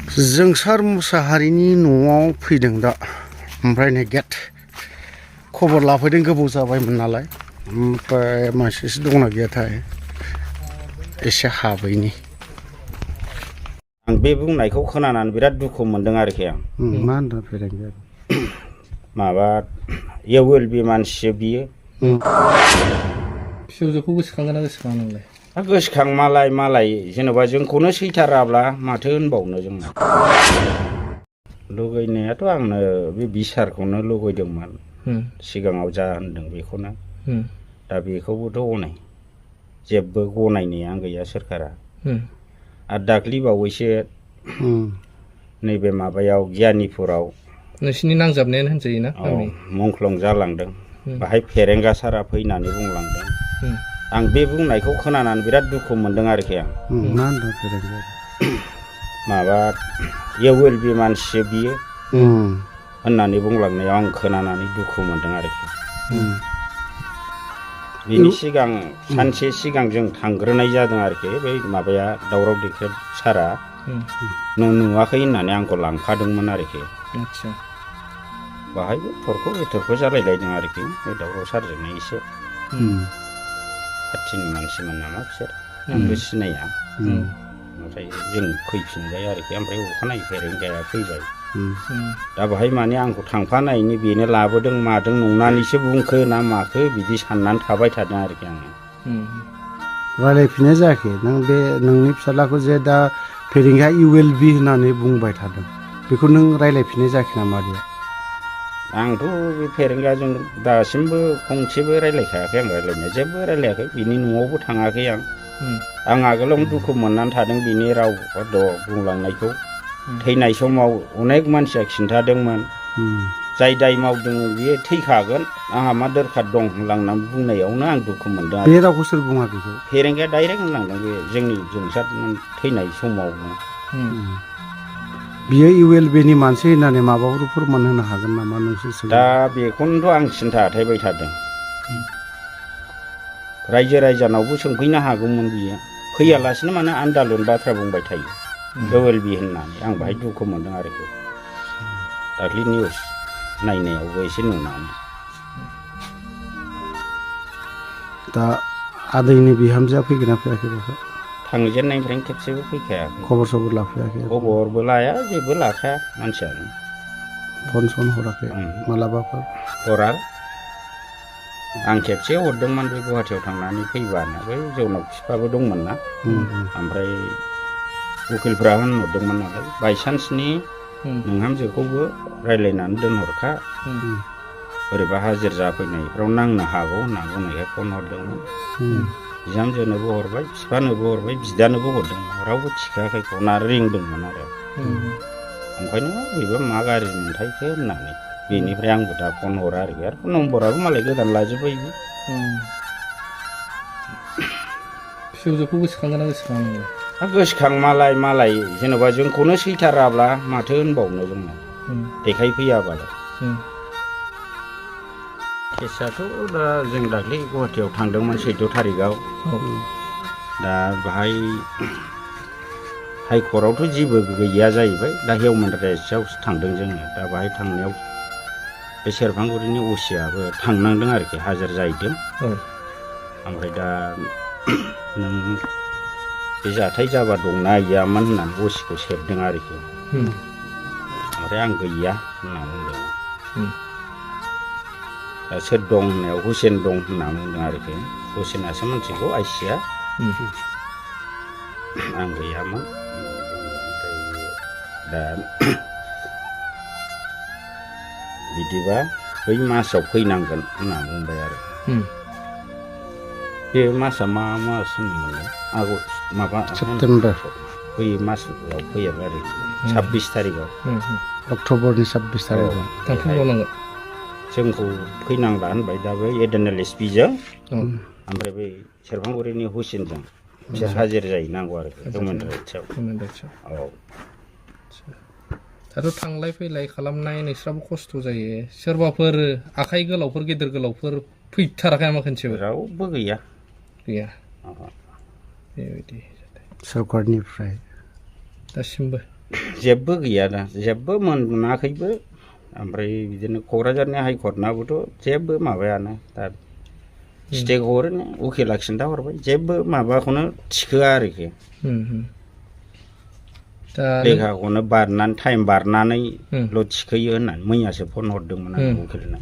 जोंसार मुसाहारिनि न'आव फैदों दा ओमफ्राय नै गेट खबर लाफैदों गोबाव जाबायमोन नालाय ओमफ्राय मानसिसो दंना गैयाथाय एसे हाबैनि आं बे बुंनायखौ खोनानानै बिराद दुखु मोनदों आरोखि आं मा होनदों फेरेंगा माबा एवेलबि मानसिसो बियो फिसौजोखौ गोसोखांगोना गोसोखाङा नोंलाय गोसोखां मालाय जेनेबा जोंखौनो सैथाराब्ला माथो होनबावनो जोंना लुगैनायाथ' आंनो बे बिसारखौनो लुगैदोंमोन सिगाङाव जा होनदों बेखौनो दा बेखौबोथ' गनाय जेबो गनायनाया गैया सोरखारा आरो दाख्लि बावैसो नैबे माबायाव गियानिपुराव नोंसिनि नांजाबनायानो होनजायोना मुंख्लं जालांदों बाहाय फेरेंगा सारा फैनानै बुंलांदों आं बे बुंनायखौ खोनानानै बिराद दुखु मोनदों आरोखि आं मा होनदों फेरेंगा माबा एवेलबि मानसिसो बियो होननानै बुंलांनायाव आं खोनानानै दुखु मोनदों आरोखि बिनि सिगां सानसे सिगां जों थांग्रोनाय जादों आरोखि बै माबाया दावराव देख्रेब सारा नुवाखै होननानै आंखौ लांफादोंमोन आरोखि बाहायबो थरख' जालायलायदों आरोखि बे दावराव सारजोंनो एसे खाथिनि मानसिमोन नामा बिसोर आंबो सिनाया ओमफ्राय जों फैफिनबाय आरोखि ओमफ्राय अखानायै फेरेंगाया फैबाय दा बाहाय माने आंखौ थांफानायनि बेनो लाबोदों मादों नंनानैसो बुंखो ना माखो बिदि साननानै थाबाय थादों आरोखि आङो रायलायफिननाय जायाखै नों बे नोंनि फिसालाखौ जे दा फेरेंगा इउएलबि होननानै बुंबाय थादों बेखौ नों रायलायफिननाय जायाखै नामा आदैया आंथ' बे फेरेंगाजों दासिमबो फंसेबो रायलायखायाखै आं रायलायनाया जेबो रायलायाखै बिनि न'आवबो थाङाखै आं आगोलावनो दुखु मोननानै थादों बिनि राव बुंलांनायखौ थैनाय समाव अनेक मानसिया खिन्थादोंमोन जाय दाय मावदों बियो थैखागोन आंहा मा दरखार दं होनलांनानै बुंनायावनो आं दुखु मोनदों बे रावखौ सोर बुङा बेखौ फेरेंगाया डाइरेक्ट होनलांदों बे जोंनि जोंसार थैनाय समावनो बियो इउएलबिनि मानसि होननानै माबाफोर फोरमान होनो हागोन नामा नोंसोर दा बेखौनोथ' आं सिन्था थाबाय थादों रायजो राजानावबो सोंफैनो हागौमोन बियो फैयालासिनो माने आन्दालन बाथ्रा बुंबाय थायो इउएलबि होननानै आं बाहाय दुखु मोनदों आरोखि दाख्लि निउस नायनायावबो एसे नुनानै दा आदैनि बिहामजोआ फैगोन ना फैयाखै बेखौ थांजेननायनिफ्रायनो खेबसेबो फैखायाखै खबर सबर लाफैयाखै खबरबो लाया जेबो लाखाया मानसियानो फन सन हराखै मालाबाफोर हरा आं खेबसे हरदोंमोन बे गुवाहाटियाव थांनानै फैबानो बै जौनाव बिफाबो दंमोन ना ओमफ्राय उकिलफ्रा होनहरदोंमोन नालाय बायसान्सनि नोंहामजोखौबो रायज्लायनानै दोनहरखा बोरैबा हाजिर जाफैनायफ्राव नांनो हागौ होनना बुंनायखाय फन हरदोंमोन बिहामजोनोबो हरबाय बिफानोबो हरबाय बिदानोबो हरदोंमोन रावबो थिखायाखै फना रिंदोंमोन आरो ओंखायनो बेबो मा गाज्रि मोनथायखो होननानै बेनिफ्राय आंबो दा फन हरा आरो नम्बराबो मालाय गोदान लाजोब्बाय फिसौजोखौ गोसोखांगोना गोसोखाङा नोंलाय गोसोखां मालाय जेनेबा जोंखौनो सैथाराब्ला माथो होनबावनो जोंनो देखायफैयाबालाय केसाथ' दा जों दाख्लै गुवाहाटियाव थांदोंमोन 14 थारिखआव दा बाहाय हाइकर्टआवथ' जेबो गैया जाहैबाय दा हिउमेन राइट्सआवसो थांदों जोङो दा बाहाय थांनायाव बे सेरफांगुरिनि असियाबो थांनांदों आरोखि हाजिर जाहैदों ओमफ्राय दा नों बे जाथाय जाबा दंना गैयामोन होननानै असिखौ सेरदों आरोखि ओमफ्राय आं गैया होनना बुंदों दा सोर दं होननायाव हुसेन दं होनना बुंदों आरोखि हुसेनासो मिथिगौ आइसिया आं गैयामोन दा बिदिबा बै मासाव फैनांगोन होनना बुंबाय आरो बे मासआ मा मास होनोमोनलाय आगस्ट माबा सेप्तेम्बर बै मासाव फैया आरो 26 थारिखआव अक्ट'बरनि 26 थारिखआव थांफिनबावनांगोन जोंखौ फैनांला होनबाय दा बै एडिनेल एसपिजों ओमफ्राय बै सेरफांगुरिनि हुसेनजों बिसोर हाजिर जाहैनांगौ आरो हिउमेन राइट्सआव दाथ' थांलाय फैलाय खालामनाय नोंस्राबो खस्थ' जायो सोरबाफोर आखाइ गोलावफोर गेदेर गोलावफोर फैथाराखै नामा खनसेबो रावबो गैया बेबायदि सरकारनिफ्राय दासिमबो जेबो गैया दा जेबो मोनाखैबो ओमफ्राय बिदिनो क'क्राझारनि हाइकर्टनाबोथ' जेबो माबायानो दा स्टेक हरो उकिला खिन्थाहरबाय जेबो माबाखौनो थिखोआ आरोखि दा लेखाखौनो बारनानै टाइम बारनानैल' थिखोयो होननानै मैयासो फन हरदोंमोन आं उकिलनो